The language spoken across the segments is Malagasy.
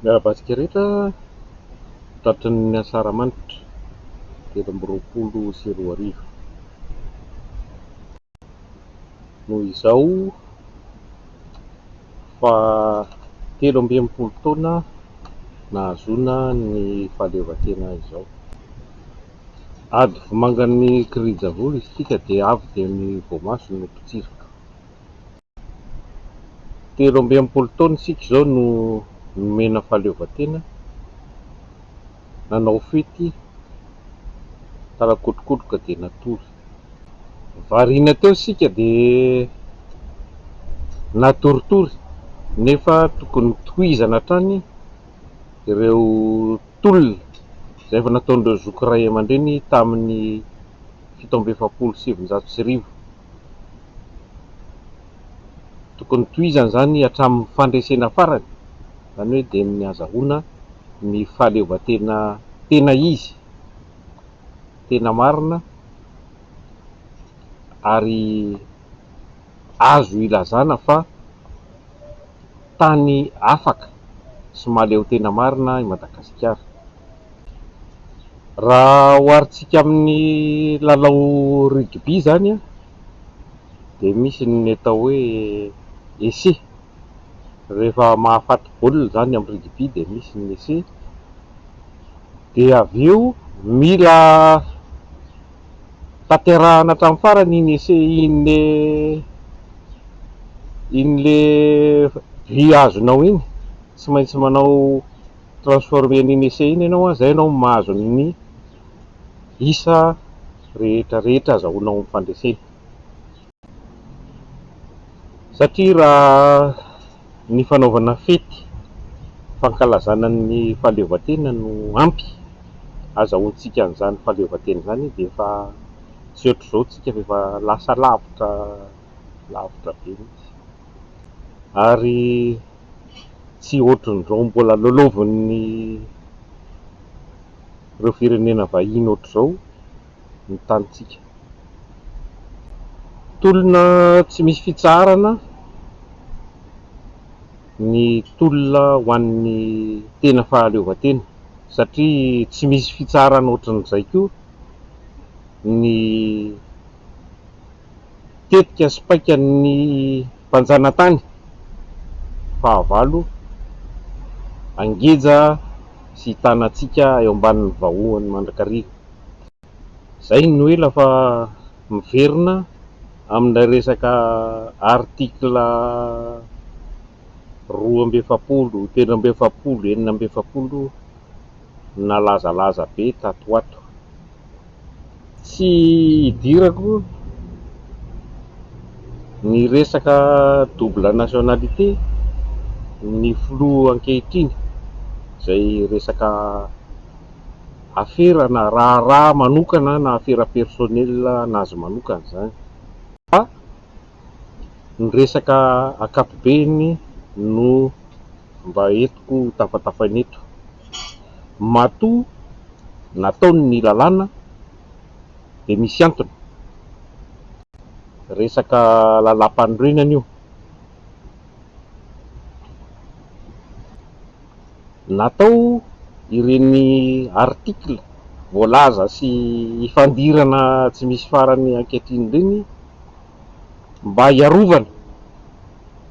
Miarahaba antsika rehetra tratran'ny asaramanitra 2023. Noho izao faha 63 taona nahazoana ny fahaleovantena izao. Ady vomangan'ny kirijavola izy ity ka dia avy dia ny voamaso no potsiriko. 63 taona isika izao no nomena fahaleovantena, nanao fety, talakotrokotroka dia natory. Variana teo isika dia natoritory nefa tokony tohizana hatrany ireo tolona izay efa nataon'ireo zoky ray aman-dreny tamin'ny 1947. Tokony tohizana izany hatramin'ny fandresena farany, izany hoe dia ny hazahoana ny fahaleovantena tena izy, tena marina ary azo ilazana fa tany afaka sy mahaleo tena marina i Madagasikara. Raha oharintsika amin'ny lalao rugby izany dia misy ny atao hoe essai. Rehefa mahafaty baolina izany amin'ny rugby dia misy ny essai. Dia avy eo mila tanterahana hatramin'ny farany iny essai iny le iny le but azonao iny. Tsy maintsy manao transformer an'iny essai iny ianao an, zay ianao mahazo ny isa rehetra rehetra azahoanao amin'ny fandresena. Satria raha ny fanaovana fety fankalazana ny fahaleovantena no ampy azahoantsika an'izany fahaleovantena izany dia efa tsy ohatr'izao tsika fa efa lasa lavitra lavitra be mihitsy. Ary tsy ohatran'izao mbola lalaovin'ny ireo firenena vahiny ohatr'izao ny tanintsika. Tolona tsy misy fitsaharana ny tolona ho an'ny tena fahaleovantena satria tsy misy fitsaharana ohatran'izay koa ny tetika sy paikan'ny mpanjanatany fahavalo hangeja sy hitana antsika eo ambanin'ny vahohony mandrakariva. Izay no ela fa miverina amin'ilay resaka article 42, 43, 46 nalazalaza be tato ho ato. Tsy idirako ny resaka double nationalité ny filoha ankehitriny izay resaka afera na raharaha manokana na afera personnel an'azy manokana izany fa ny resaka ankapobeny no mba entiko ho tafatafaina eto. Matoa nataony ny lalàna dia misy antony. Resaka lalàmpanorenana io. Natao ireny article voalaza sy ifandirana tsy misy farany ankehitriny ireny mba hiarovana,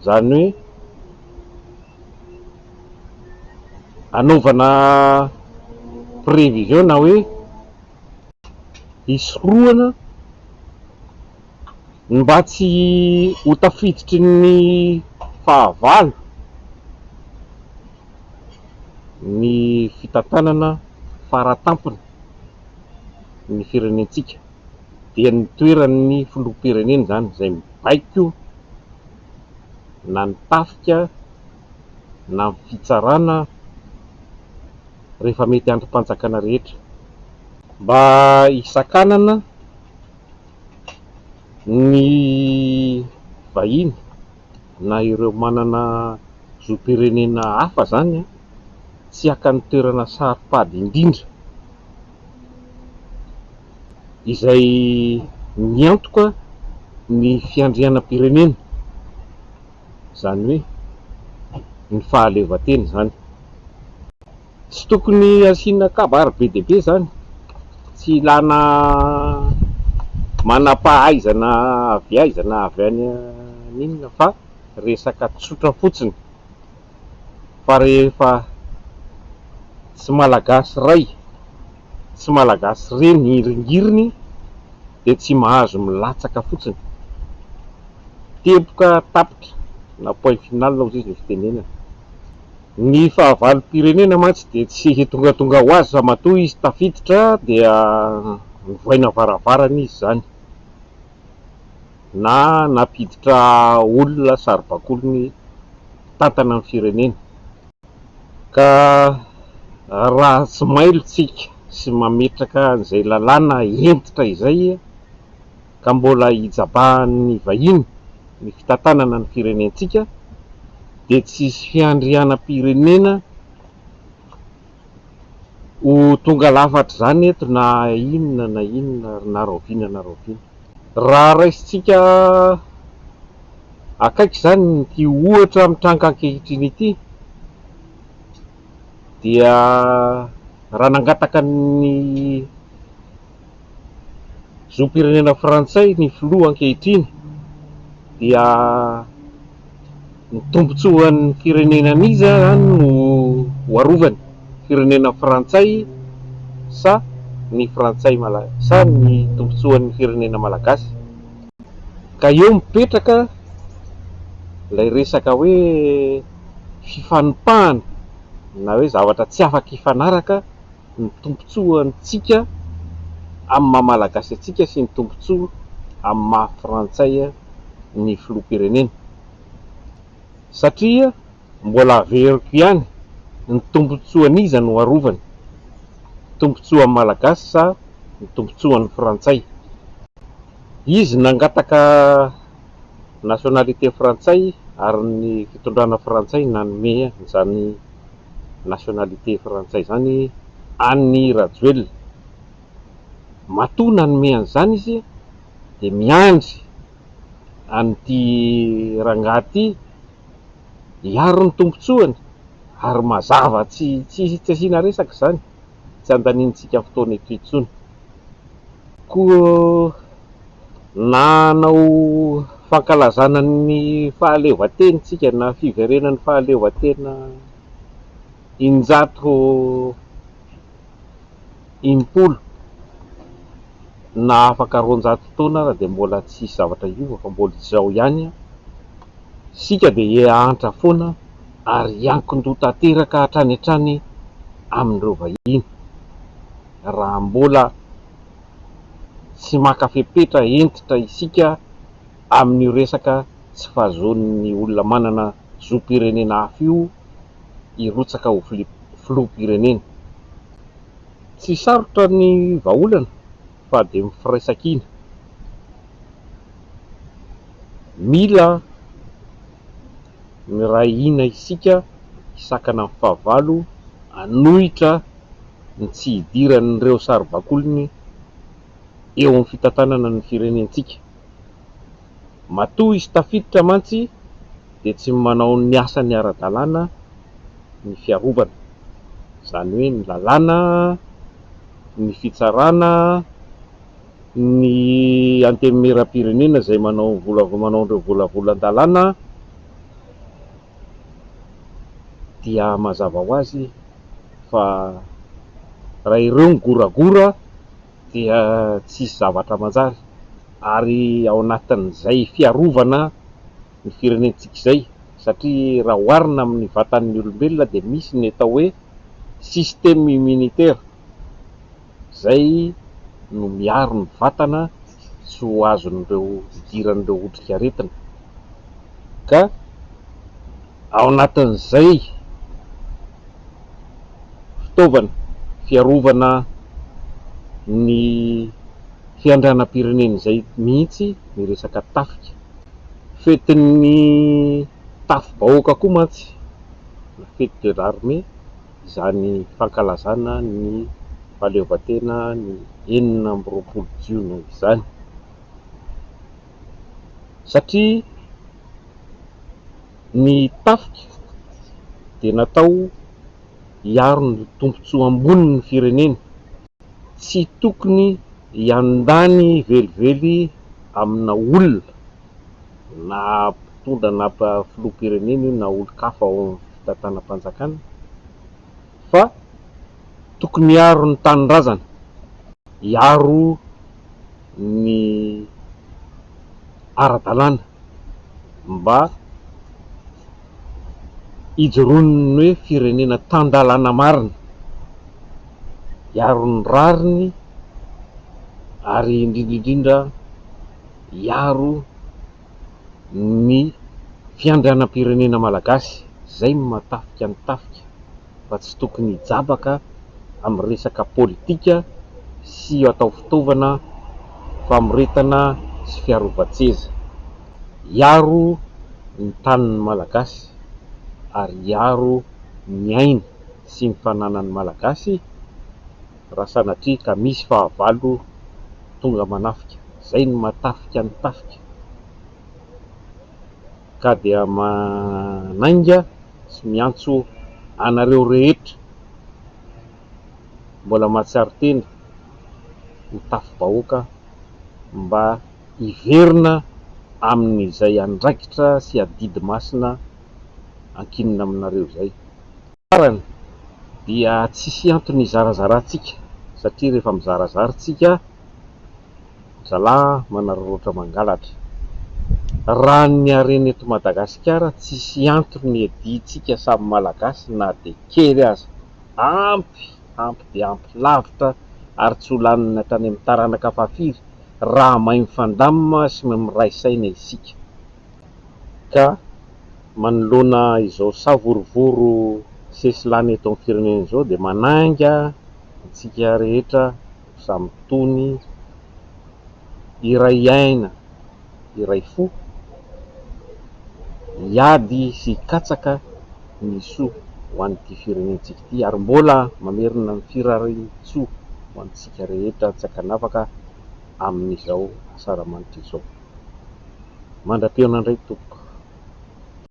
izany hoe anaovana prévision na hoe hisorohana ny mba tsy ho tafiditry ny fahavalo ny fitantanana faratampony ny firenentsika dia ny toeran'ny filoham-pirenena izany izay mibaiko na ny tafika na ny fitsarana rehefa mety andrim-panjakana rehetra mba hisakanana ny vahiny na ireo manana zom-pirenena hafa izany tsy haka ny toerana saro-pady indrindra izay miantoka ny fiandrianam-pirenena, izany hoe ny fahaleovantena izany. Tsy tokony asiana kabary be dia be izany, tsy ilana manam-pahaizana avy aiza na avy any inona fa resaka tsotra fotsiny fa rehefa tsy Malagasy ray, tsy Malagasy reny hiringiriny dia tsy mahazo milatsaka fotsiny. Teboka tapitra na point final hozy izy ny fitenenana. Ny fahavalom-pirenena mantsy dia tsy tongatonga ho azy fa matoa izy tafiditra dia novohaina varavarana izy izany na nampiditra olona saribakoliny mpitantana ny firenena. Ka raha tsy mailo tsika sy mametraka an'izay lalàna hentitra izay ka mbola hijabahan'ny vahiny ny fitantanana ny firenentsika dia tsy hisy fiandrianam-pirenena ho tonga lafatra izany eto na inona na inona na rahoviana na rahoviana. Raha raisintsika akaiky izany ity ohatra mitranga ankehitriny ity dia raha nangataka ny zom-pirenena frantsay ny filoha ankehitriny dia ny tombontsoan'ny firenenan'iza izany no ho arovany, firenena frantsay sa ny frantsay mala- sa ny tombontsoan'ny firenena malagasy? Ka eo mipetraka ilay resaka hoe fifanipahana na hoe zavatra tsy afaka hifanaraka ny tombontsoantsika amin'ny maha Malagasy antsika sy ny tombontsoa amin'ny maha Frantsay ny filoham-pirenena. Satria mbola averiko ihany, ny tombontsoan'iza no arovany? Tombontsoan'ny Malagasy sa ny tombontsoan'ny Frantsay? Izy nangataka nationalité frantsay ary ny fitondrana frantsay nanome an'izany nationalité frantsay izany an'i Rajoelina. Matoa nanome an'izany izy dia miandry an'ity rangahy ity hiaro ny tombontsoany ary mazava tsy tsy asiana resaka izany, tsy andaniantsika fotoana eto intsony. Koa na hanao fankalazana ny fahaleovantena isika na fiverenan'ny fahaleovantena 100 impolo na afaka 200 taona ara dia mbola tsy hisy zavatra hiova fa mbola izao ihany isika dia hiahantra foana ary hiankin-doha tanteraka hatrany hatrany amin'ireo vahiny raha mbola tsy maka fepetra hentitra isika amin'io resaka tsy fahazoan'ny olona manana zom-pirenena hafa io hirotsaka ho filoham-pirenena. Tsy sarotra ny vahaolana fa dia ny firaisankina. Mila miray hina isika hisakana ny fahavalo hanohitra ny tsy hidiran'ireo saribakoliny eo amin'ny fitantanana ny firenentsika. Matoa izy tafiditra mantsy dia tsy manao ny asany ara-dalàna ny fiarovana, izany hoe ny lalàna, ny fitsarana, ny antenimierampirenena izay manao manao ireo volavolan-dalàna dia mazava ho azy fa raha ireo no goragora dia tsy hisy zavatra manjary ary ao anatin'izay fiarovana ny firenentsika izay satria raha oharina amin'ny vatan'ny olombelona dia misy ny atao hoe système immunitaire izay no miaro ny vatana tsy ho azon'ireo idiran'ireo otrikaretina ka ao anatin'izay fitaovana fiarovana ny fiandrianam-pirenena izay mihitsy ny resaka tafika. Fetin'ny tafi-bahoaka koa mantsy na fête de l'armée izany fankalazana ny fahaleovantena ny 26 jiona izany satria ny tafika dia natao. hiaro ny tombontsoa ambonin'ny firenena. Tsy tokony hiandany velively amina olona na mpitondra na filoham-pirenena io na olon-kafa ao amin'ny fitantanam-panjakana fa tokony hiaro ny tanindrazana, hiaro ny ara-dalàna mba hijoroan'ny hoe firenena tan-dalàna marina, hiaro ny rariny ary indrindra indrindra hiaro ny fiandrianam-pirenena malagasy, izay no mahatafika ny tafika fa tsy tokony hijabaka amin'ny resaka politika sy atao fitaovana famoretana sy fiarovan-tseza. Hiaro ny tanin'ny Malagasy ary hiaro ny ainy sy ny fananan'ny Malagasy raha sanatria ka misy fahavalo tonga manafika. Izay no mahatafika ny tafika. Ka dia manainga sy miantso anareo rehetra mbola mahatsiaro tena ho tafi-bahoaka mba hiverina amin'izay andraikitra sy adidy masina ankinina aminareo izay. Farany dia tsisy antony hizarazarantsika satria rehefa mizarazara tsika zalahy manararaotra mangalatra. Raha ny harena eto Madagasikara tsisy antony hiadiantsika samy Malagasy na dia kely aza. Ampy, ampy dia ampy lavitra ary tsy ho lanina hatrany amin'ny taranaka fahafiry raha mahay mifandamina sy miray saina isika. Ka manoloana izao savorovoro sesilany eto amin'ny firenena izao dia manainga antsika rehetra ho samy tony, hiray aina, hiray fo, hiady sy hikatsaka ny soa ho an'ity firenentsika ity ary mbola mamerina ny firarian-tsoa ho antsika rehetra tsy ankanavaka amin'izao asaramanitra izao. Mandra-pihaona indray tompoko.